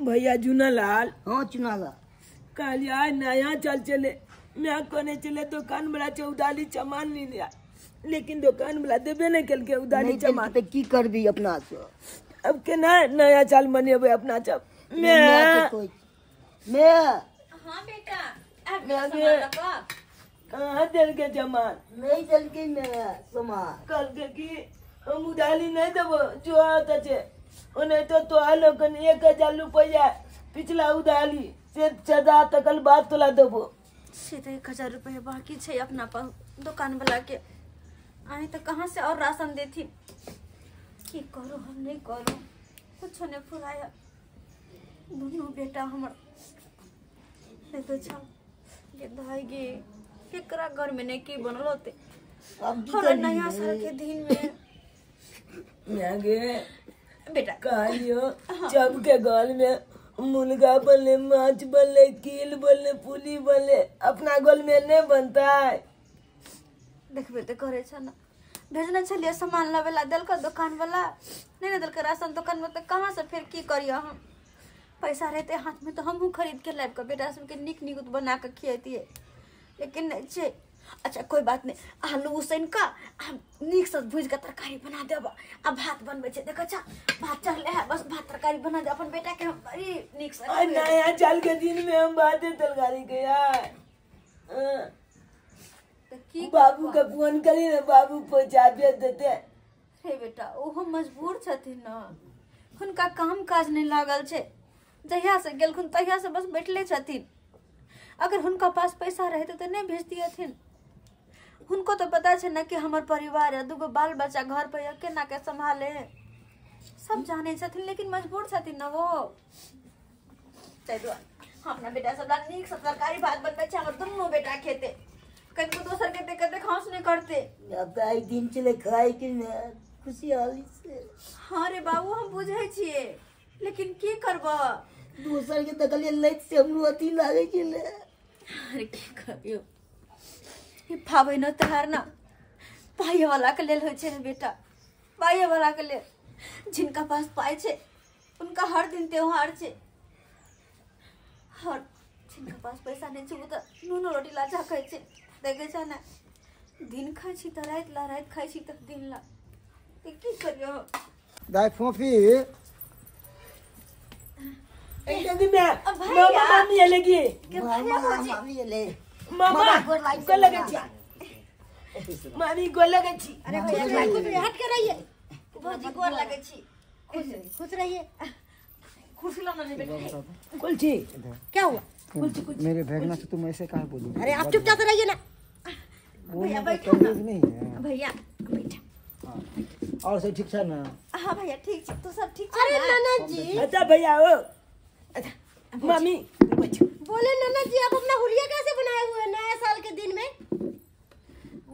भैया जूना लाल। हाँ चुनाला कहलिया नया चल चले मैं कोने चले दुकान वाला चौदाली चमान नहीं लिया, लेकिन दुकान वाला देबे नहीं कल के उदाली चमान। तो की करबी अपना से अब केना नया चाल मनेबे अपना सब मैं मैं। हां बेटा अब सामान लगा कहां देल के जमान नहीं देल के मैं सामान कल के की हम उदाली नहीं देबो जो आता छे ओने तो तोहा लोगन 1000 रुपया पिछला उदाली से सदा तकल बात तोला देबो। से तो 1000 रुपया बाकी छे अपना पर दुकान वाला के आए तो कहाँ से और राशन देती। की करो हम नहीं करो कुछ नहीं फुराया। दोनों बेटा हमर नहीं तो छल गे भाई गे केकरा घर में नहीं की बनल होते हमरा नया साल के दिन में मैं गे बेटा कहलियो जब के गल में मुर्गा बनले माछ बनले कील बनले पुली बनले अपना गल में नहीं बनता है। देखबे तो करे छ ना भेजने छलिए सामान लावेला देलक दुकान वाला नहीं ना देलक राशन दुकान में तो कहाँ से फिर की करियो हम। पैसा रहते हाथ में तो हमहूँ खरीद के लाबि के बेटा सबके नीक नीक बना के खियतिए, लेकिन नहीं छे। अच्छा कोई बात नहीं, आलू उसैन का हम नीक से भूज के तरकारी बना देब आ भात बनबै छै देखै छ भात चढ़ले है बस भात तरकारी बना दे अपन बेटा के हम बड़ी नीक से। नया साल के दिन में हम भाते तरकारी के यार की बाबू के फोन करी ना बाबू पहुंचा देते। हे बेटा ओहो मजबूर छथिन ना, हुनका काम काज नहीं लागल छे, जहिया से गेलखुन तहिया से बस बैठले छथिन। अगर हुनका पास पैसा रहते तो नहीं भेजतियथिन। हुनको तो पता छे ना कि हमर परिवार है, दूगो बाल बच्चा घर पर है, केना के संभाले है सब जाने छथिन, लेकिन मजबूर छथिन ना वो। ताहि दुआरे हम अपना बेटा सब ला नीक से तरकारी भात बनबै छै, हमर दुनू बेटा खेते कनको दोसर के देख के खांस नहीं करते। अब आई दिन चले खाए के ना खुशहाली से। हाँ रे बाबू हम बुझै छिए लेकिन की करब दोसर के देखलिए लैत से हमरो अथी लागे छले। अरे की करियो ई पाबनि त्योहार ना पाइ वाला के लेल होइ छै रे बेटा, पाइ वाला के लेल। जिनका पास पाइ छै उनका हर दिन त्योहार छै, और जिनका पास पैसा नहीं छै वो तो नून रोटी लाचा खाइ छै। देखे छ ना दिन खाइ छी तऽ राति ला, राति खाइ छी तऽ दिन ला, तऽ की करियो। दाई फोफी मामा मामी एले मामी एले मामा गोर लगै छी मामी गोर लगै छी। अरे भैया हट के रहिए भौजी गोर लगै छी। खुश खुश रहिए। खुश लाना रे बेटा। कुल छी क्या हुआ? मेरे भेगना से तुम ऐसे काहे बोली? अरे आप चुपचाप से रहिए ना। भैया बैठो ना। नहीं है भैया बैठा। और सब ठीक है ना? हां भैया ठीक छै, तू सब ठीक छै? अरे ननद जी। अच्छा भैया ओ अच्छा मामी बैठो। बोले ननद जी आप अपना हुलिया कैसे बनाए हुए हैं नया साल के दिन में?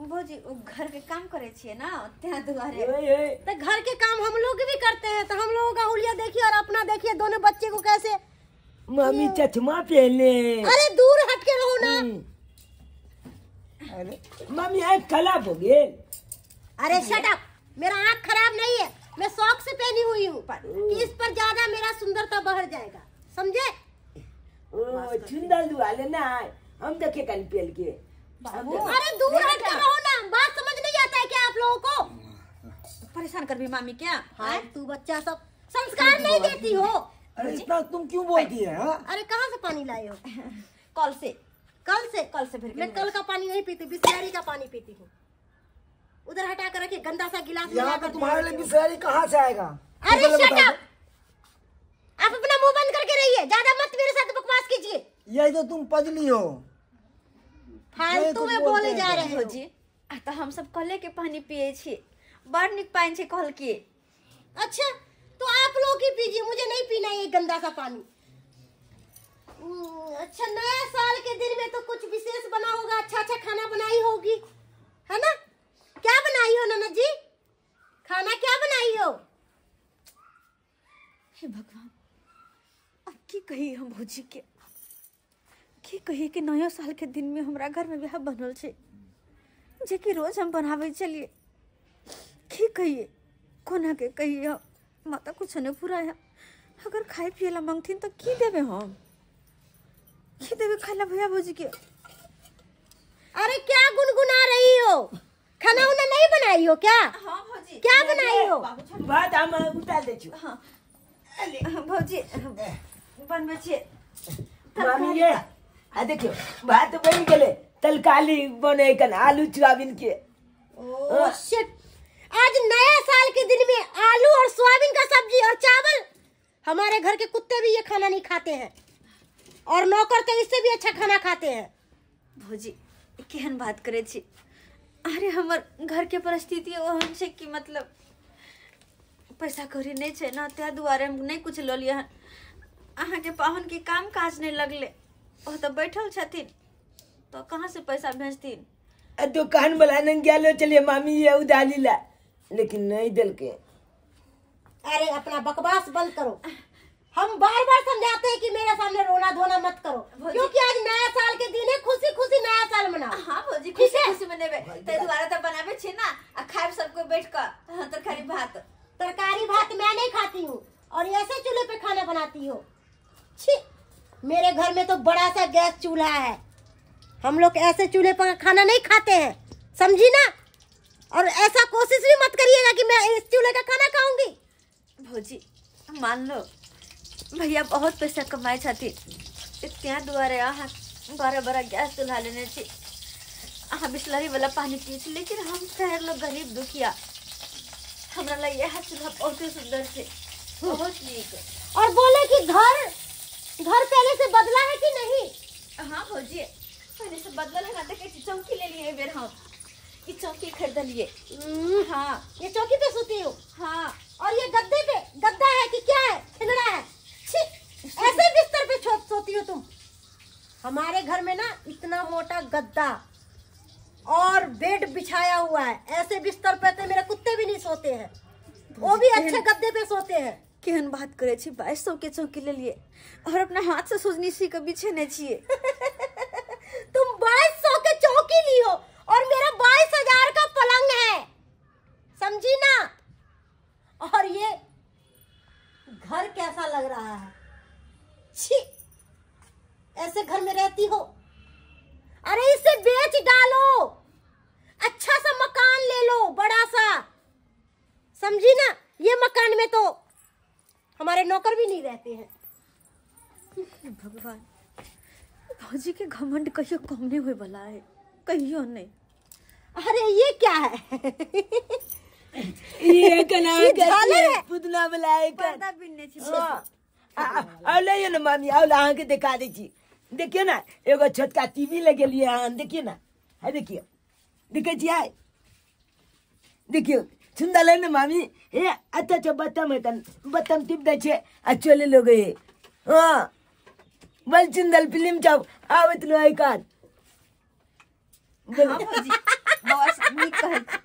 भौजी घर के काम करे छिए ना त्या दुआरे। तो घर के काम हम लोग भी करते हैं, तो हम लोगों का हुलिया देखिए और अपना देखिए, दोनों बच्चे को कैसे। मामी चश्मा पहने। अरे दूर हट के रहो ना। अरे मामी आँख खराब हो गई। अरे शट अप, मेरा आँख खराब नहीं है, मैं शौक से पहनी हुई हूँ कि इस पर ज्यादा मेरा सुंदरता बढ़ जाएगा, समझे? ओ चुंदल दुआले ना हम देखे कल पेल के। अरे दूर हट कर रहो ना, बात समझ नहीं आता है क्या आप लोगों को? परेशान कर भी मामी क्या? हाँ तू बच्चा सब संस्कार नहीं देती हो। अरे इतना तुम क्यों बोलती है? हा? अरे कहाँ से पानी लाए हो? कल से। कल से? कल से फिर मैं कल का पानी नहीं पीती, बिस्लरी का पानी पीती हूँ। उधर हटा कर रखिए गंदा सा गिलास। यहाँ पे तुम्हारे लिए बिस्लरी कहाँ से आएगा? अरे शट अप, आप अपना मुंह बंद करके रहिए, ज्यादा मत मेरे साथ बकवास कीजिए। यही तो तुम पजली हो, फालतू में बोले जा रहे हो जी। तो हम सब कले के पानी पिए छी, बड़ निक पानी छे कल के। अच्छा तो आप लोग ही पीजिए, मुझे नहीं पीना ये गंदा सा पानी। अच्छा नया साल के दिन में तो कुछ विशेष बना होगा, अच्छा अच्छा खाना बनाई होगी है ना? क्या बनाई हो ननद जी, खाना क्या बनाई हो? हे भगवान, अब की कही हम भौजी के, की कही कि नया साल के दिन में हमरा घर में ब्याह बनल छे, जे कि रोज हम बनावे चलिए। की कहिए कोना के कहिए, माता कुछ नहीं पूरा है। अगर खाए पिए ला मांगथिन तो की देबे हम, की देबे खाए ला भैया भौजी के? अरे क्या गुनगुना रही हो, खाना उना नहीं बनाई हो क्या? हाँ भौजी। क्या बनाई हो? भात हम उतार दै छी। हाँ भौजी बनबै छियै। मामी ये आ देखियो भात बनि गेलै, तरकारी बनै कन आलू सोयाबीन के। ओ शिट, आज नया साल के दिन में आलू और सोयाबीन का सब्जी और चावल। हमारे घर के कुत्ते भी ये खाना नहीं खाते हैं और नौकर तो इससे भी अच्छा खाना खाते हैं। भौजी केहन बात करे छी? अरे हमर घर के परिस्थिति ओहन छै कि मतलब पैसा कौड़ी नहीं छै ना, ताहि दुआरे हम नहीं कुछ लऽ लियै हन। अहाँके पाहुन के काम काज नहीं लगले, ओ तऽ बैठल छथिन तो कहाँ से पैसा भेजथिन? दुकान वाला ने गेलो चलिए मामी ये उधारी ला, लेकिन नहीं देलके। अरे अपना बकवास बंद करो, हम बार बार समझाते हैं कि मेरे सामने रोना धोना मत करो, क्योंकि आज नया साल के दिन है, खुशी खुशी नया साल मनाओ। हाँ भौजी खुशी खुशी मनेबे, ताहि दुआरे तऽ बनाबे छी ना, आ खायब सबको बैठ कऽ तरकारी भात। तरकारी भात मैं नहीं खाती हूँ और ऐसे चूल्हे पे खाना बनाती हो। छी, मेरे घर में तो बड़ा सा गैस चूल्हा है, हम लोग ऐसे चूल्हे पर खाना नहीं खाते हैं, समझी ना? और ऐसा कोशिश भी मत करिएगा कि मैं इस चूल्हे का खाना खाऊंगी। भौजी मान लो भैया बहुत पैसा कमाए छथिन, ताहि दुआरे अहाँ बड़ा बड़ा गैस चूल्हा लेने छी, अहाँ बिसलरी वाला पानी पी छी, लेकिन हम शहर लोग गरीब दुखिया, हमरा ला इएह चूल्हा बहुत सुंदर छै, बहुत नीक। और बोले कि घर घर पहले से बदला है कि नहीं? हाँ भौजी पहले से बदलल है ना, देखे छी चौकी ले लिए बेर हम, ई चौकी खरीदलिए। हाँ ये चौकी पे सोती हो? हाँ। और ये गद्दे पे, गद्दा है कि क्या है, छिनड़ा है? छी, ऐसे बिस्तर पे सोती हो तुम? हमारे घर में ना इतना मोटा गद्दा और बेड बिछाया हुआ है, ऐसे बिस्तर पे तो मेरे कुत्ते भी नहीं सोते हैं, वो भी अच्छे गद्दे पे सोते हैं। केहन बात करे छी, 2200 के चौकी लेलिए और अपना हाथ से सोजनी सी के बिछेने छिए। तुम 2200 के चौकी ली हो और मेरा 22,000 का पलंग है, समझी ना? और ये घर कैसा लग रहा है? छी, ऐसे घर में रहती हो? अरे इसे बेच डालो, अच्छा सा मकान ले लो, बड़ा सा, समझी ना? ये मकान में तो हमारे नौकर भी नहीं रहते हैं। भगवान, भौजी के घमंड कहियो कम नहीं होए वाला है, कहियो नहीं। अरे ये क्या है? ये कना झालर है, पुदना वाला है, पर्दा बिनने छी। आओ ले ना मामी, आओ अहाँ के दिखा दै छी। देखियो ना एगो छोटका टीवी लगेलिए हन, देखियो ना, है देखियो, देखे छियै, देखियो सुंदर है ना मामी? हे अच्छा अच्छा बटम है, तन बटम टिप दै छै आ चले लोग हे। हाँ बल सुंदर फिल्म सब आवत लो है कान। हाँ भौजी बस नीक कहै छी।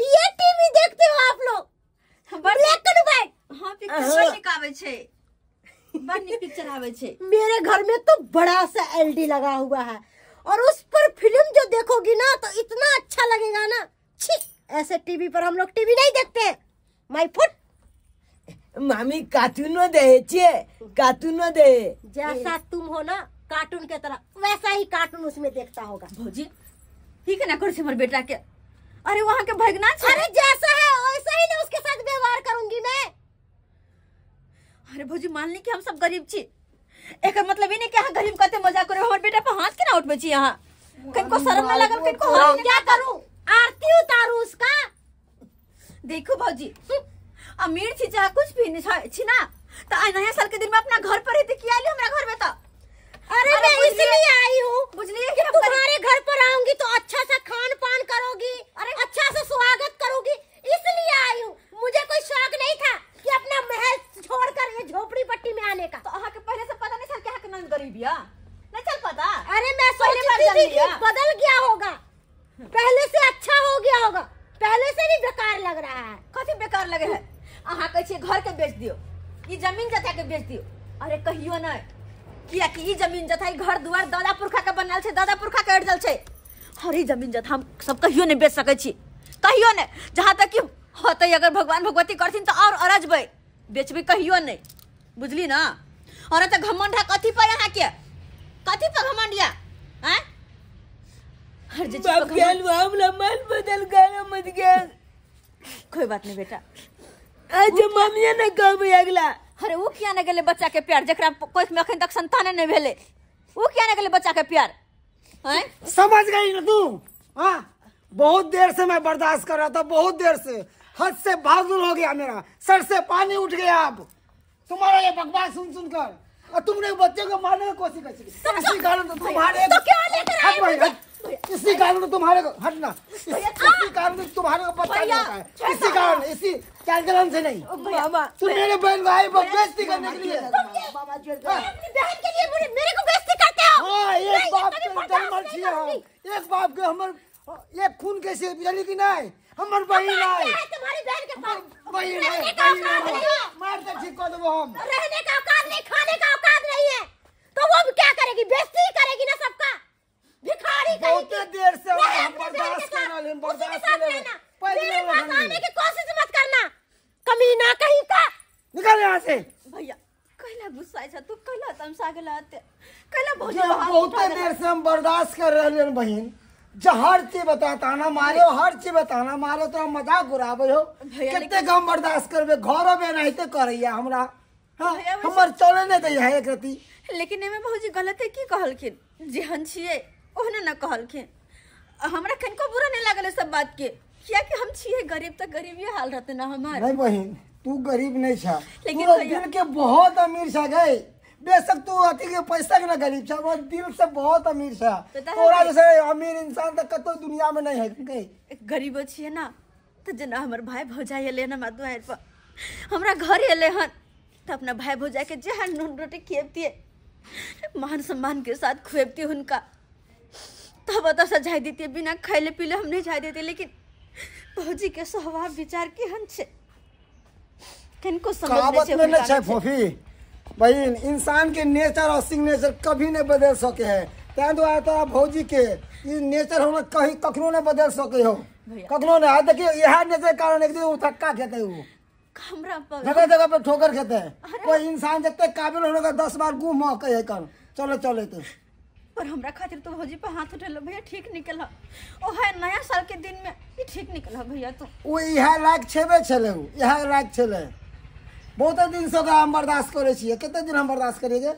ये टीवी देखते हो आप लोग? Black and white. हाँ पिक्चर नीक आबै छै, बड़ नीक पिक्चर आबै छै। मेरे घर में तो बड़ा सा एलडी लगा हुआ है और उस पर फिल्म जो देखोगी ना तो इतना अच्छा लगेगा ना। छी, ऐसे टीवी पर हम लोग टीवी नहीं देखते हैं। My foot. मामी कार्टूनो दे छे, कार्टूनो दे। जैसा तुम हो ना कार्टून के तरह, वैसा ही कार्टून उसमें देखता होगा। भौजी ठीक है ना कर हमर बेटा के? अरे वहाँ के भगना छे। अरे जैसा है वैसा ही ना उसके साथ व्यवहार करूंगी मैं। अरे भौजी मान ली कि हम सब गरीब छी, एकर मतलब ई नहीं कि अहाँ गरीब कते मजाक करे, हमर बेटा पर हाथ केना उठबै छी अहाँ? कनको शर्म न लागल, कनको हाथ? क्या करूं, आरती उतारू उसका? देखो भौजी अमीर छी चाहे कुछ भी नहीं छी ना, तो आइ नया साल के दिन में अपना घर पर रहते किया आइली हमरा घर में तो? अरे मैं इसलिए आई हूँ बुझलिए कि तुम्हारे घर पर आऊंगी तो अच्छा सा खान पान करोगी, अरे अच्छा सा स्वागत करोगी, इसलिए आई हूँ। मुझे कोई शौक नहीं था कि अपना महल छोड़कर ये झोपड़ी पट्टी में आने का। तो अहाँ के पहले से पता नहीं चल कि अहाँ के नंद गरीब या नहीं चल पता? अरे मैं सोचती थी कि बदल गया होगा, पहले से अच्छा हो गया होगा, पहले से भी बेकार लग रहा है। कथी बेकार लगे है? अहाँ कहै छियै घर के बेच दियो, ई जमीन जथा के बेच दियो। अरे कहियो नहीं, किया कि ई जमीन जथा घर दुआर दादा पुरखा के बनल छै, दादा पुरखा के अड़जल छै, और ई जमीन जथा हम सब कहियो नहीं बेच सकै छी, कहियो नहीं। जहाँ तक कि होतै अगर भगवान भगवती करथिन तो और अरजबै, बेचबै कहियो नहीं। बुझली ना। और त घमंड है कथी पर यहाँ के कथी पर घमंड या हैं हर जे बाप गेल हमरा मन बदल गया मत गेल। कोई बात नहीं बेटा आज मम्मी ने कहबे अगला। अरे वो किया न गेले बच्चा के प्यार जकरा कोख में अखन तक संतान नहीं भेले वो किया न गेले बच्चा के प्यार हैं। समझ गई ना तू? हां बहुत देर से मैं बर्दाश्त कर रहा था, बहुत देर से, हद से बाजुल हो गया मेरा, सर से पानी उठ गया अब तुम्हारा ये बकवास सुन सुनकर। और तुमने बच्चे को मारने की कोशिश की, इसी कारण तो तुम्हारे तो क्या लेकर आए, इसी कारण तो तुम्हारे को हटना, इसी कारण तो तुम्हारे को बच्चा नहीं होता है, इसी कारण, इसी चालचलन से नहीं। तुम मेरे बहन भाई को बेइज्जती करने के लिए, अपनी बहन के लिए मेरे को बेइज्जती करते हो। हाँ एक बाप के जन्मल छी हम, एक बाप के हमर एक खून के से बिजली की नहीं, हमर बहन नहीं तुम्हारी बहन के पास बहन है, मार के ठीक कर देबो हम। रहने का औकात नहीं, खाने का औकात नहीं है तो वो क्या करेगी, बेइज्जती करेगी ना सबका, भिखारी करेगी। बहुत देर से हम बर्दाश्त कर रहे हैं, बर्दाश्त कर रहे हैं, मेरे पास आने की कोशिश मत करना, कमीना कहीं का, निकल यहाँ से। भैया कैला गुस्सा है तू, कैला तमसा गेला हते, कैला भौजी बहुत देर से हम बर्दाश्त कर रहे हैं बहन, हर चीज बता ताना मारे हो, हर चीज बताना मारे तो हम मजाक उड़ाबे हो, कितने कम बर्दाश्त करबे, घरो में नहीं करैया हमरा, हाँ हमर चले नहीं दै है एक रति। लेकिन एमे भौजी गलत है की कहलखिन, जेहन छियै ओहने न कहलखिन, हमरा कनको बुरा नहीं लागल सब बात के, किया कि हम छियै गरीब त गरीबी हाल रहते ना हमार। नहीं बहन तू गरीब नहीं छा, लेकिन तू दिल के बहुत अमीर छा गई, बेशक तू अथी के पैसा के ना गरीब छा, वो दिल से बहुत अमीर छा, तोरा जैसे अमीर इंसान त कतौ दुनिया में नहीं है गई। गरीबो छियै ना त जेना हमर भाई भौजाई एलै हन हमरा दुआरि पर, हमरा घर एलै हन त अपना भाई भौजाई के जेहन नून रोटी खियबतियै, मान सम्मान के साथ खुएबतियै हुनका, तब ओतऽ से जाय दितियै, बिना खैले पीले हम नहीं जाय देतियै। लेकिन भौजी के स्वभाव विचार केहन छै किनको समझ नहीं छै फोफी बहन, इंसान के नेचर और सिग्नेचर कभी नहीं बदल सके है, तैं दुआरे तोरा भौजी के ई नेचर हमरा कहीं कखनो नहीं बदल सके हो, कखनो नहीं। देखियो इएह नेचर कारण एक दिन उ धक्का खेतै, उ हमरा पर जगह जगह पर ठोकर खेतै। कोई इंसान जते काबिल होने का 10 बार गुम महकै है कन चले चले तो, पर हमरा खातिर तो भौजी पर हाथ उठेलो भैया ठीक निकल, ओ है नया साल के दिन में ई ठीक निकल भैया। तो ओ इएह लायक छेबे छलै, उ इएह लायक छलै, बहुत दिन से हम बर्दाश्त करे छियै, कते दिन हम बर्दाश्त करियै,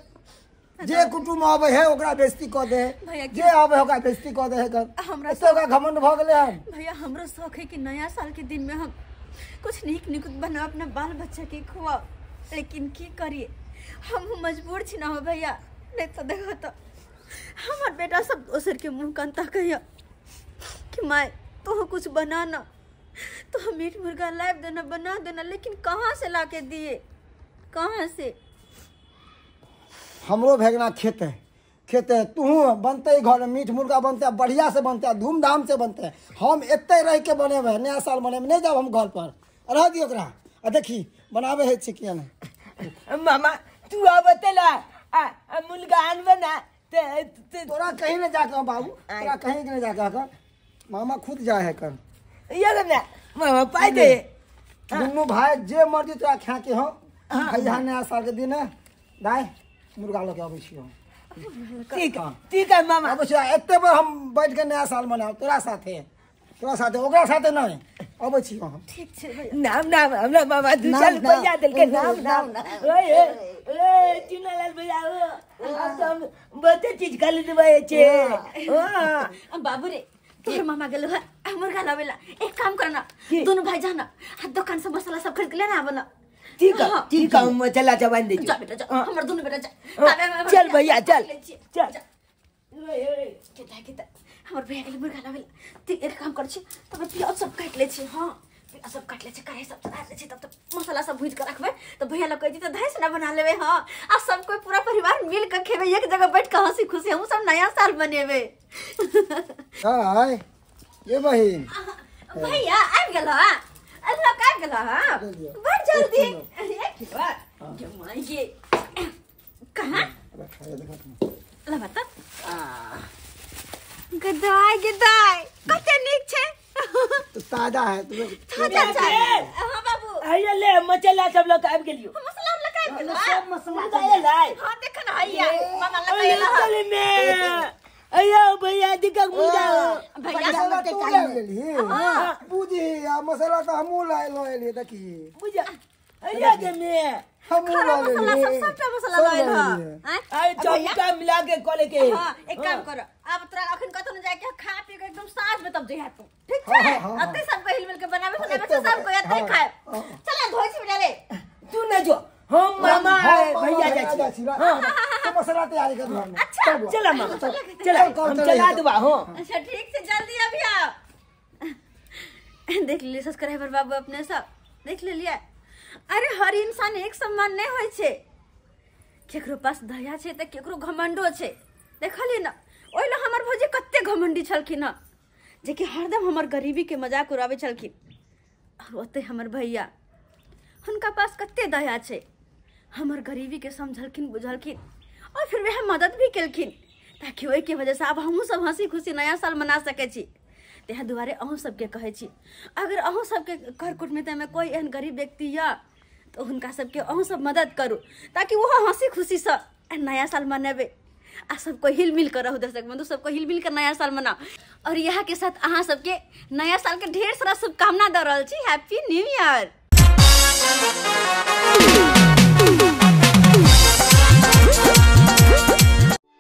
जे कुटुम्ब आबै है ओकरा बेइज्जती कऽ दे है, जे आबै है ओकरा बेइज्जती कऽ दे है, हमरा ओकरा घमंड भऽ गेलै हन। भैया हमरो शौक है कि नया साल के दिन में हम कुछ नीक निकुत बनाओ, अपना बाल बच्चा के खुआओ, लेकिन की करिए हम मजबूर छी ना हो भैया, नहीं तो देखो तो हमार बेटा सब दोसर के मुँह कनता कहिया कि माय तो कुछ बनाना, तो मीट मुर्गा लाइव देना बना देना, लेकिन कहाँ से ला के दिए, कहाँ से। हमरो भेगना खेत है, खेत है तू बनते घर में मीट मुर्गा बनते, बढ़िया से बनते, धूमधाम से बनते, हम एते रह के बनेबै नया साल मनेबै, नहीं जाब हम घर पर, रह दियो ओकरा। आ देखी बनाबे है छै किया नहीं। मामा तू आबतेला आ मुर्गा आनबे ना तोरा कहीं नहीं जाके बाबू, तोरा कहीं नहीं जाके, मामा खुद जाए है कर ये ना मामा पाई दे दुनू भाई जे मर्जी तोरा खा के हो। भैया नया साल के दिन है दाय मुर्गा लऽ के अबै छियौ। ठीक ठीक है मामा अबै छियौ, एते पर हम बैठ के नया साल मनाब तोरा साथे, तोरा साथे ओकरा साथे नहीं, अबै छियौ हम। ठीक छै भैया। नाम नाम हमरा मामा 2 साल रुपैया देलकै, नाम नाम ओए ए चुनालाल भैया अब तो हम बहुते चीज खा लेबै छे। हां बाबू रे तोहर मामा गेलो है मुर्गा लावेला, एक काम करना दोनों भाई जाना दुकान से मसाला सब खरीद के लेना आबना। ठीक है ठीक है हम चला जवान दे, जा बेटा जा, हमर दोनों बेटा जा, चल भैया चल चल। केता केता हमर भैया गेल मुर्गा लावेला, ती एक काम कर छी तब प्याज सब काट ले छी, हां प्याज सब काट ले छी, कढ़ाई सब चढ़ा ले छी, तब तब मसाला सब भूज के रखबे त भैया लग कह दी त धाई से ना बना लेबे। हां आ सब कोई पूरा परिवार मिल के खेबे, एक जगह बैठ के हंसी खुशी हम सब नया साल मनेबे। हाय ये बहिन भैया आबि गेल हां, अल्लाह का आबि गेल हां बड़ जल्दी। एक किलो ये कहां ला बता गदाय गदाय कते नीक छै, ताजा है ताजा छै। हां बाबू आइए ले मसाला सब लोग आबि गेलियो, मसाला हम लगा आबि सब मसाला मुर्गा हां देख ना हैया मामा लगा चल में अयो भैया दिखक मुर्गा भैया मसाला तू ले लेली हां बुझी आ मसाला तो हमू लाए लो देखी बुझा अयो के में हमू खरा ला मसाला लेली सब सबटा मसाला लायल ह अरे चौका मिला के कोले के हां एक काम कर अब तोरा अखन कतौ न जाय के खा पी के एकदम साँझ में तब जइहा तू ठीक छै अते सब हिल मिल के बनावे सुनावे छै सब कोई अते खाए चल धोइ छी बेटा रे तू न जो हम मामा भैया जा छी हां तो मसाला तैयारी कर हम अच्छा चला मामा चला हम चला देबा हां अच्छा ठीक से जल्दी अभी आओ। देख लिए सब्सक्राइबर बाबू अपने सब देख लेलिए। अरे हर इंसान एक समान नहीं होय छै, केकरो पास दया छै त केकरो घमंडो छै। देखलिए न ओहि ला हमर भौजी कते घमंडी छलखिन हँ, जेकि हरदम हमर गरीबी के मजाक उड़ाबै छलखिन। और ओते हमर भैया हुनका पास कते दया छै, हमर गरीबी के समझलखिन बुझलखिन और फिर वह मदद भी केलखिन, ताकि ओहिके वजह से आब हमहूँ सब हंसी खुशी नया साल मना सकै छी। ताहि दुआरे अहूँ सबके कहै छी, अगर अहूँ सबके कर कुटुम्बमे कोई एहन गरीब व्यक्ति यऽ तऽ हुनका सबके अहूँ सब मदद करू, ताकि ओहो हंसी खुशीसँ नया साल मनेबै आ सबको हिल मिल कर रहू। दर्शक बंधु सबको हिल मिल कर नया साल मनाओ। और यहाँ के साथ अहाँ सबके नया साल के ढेर सारा शुभकामना दऽ रहल छी। Happy new year.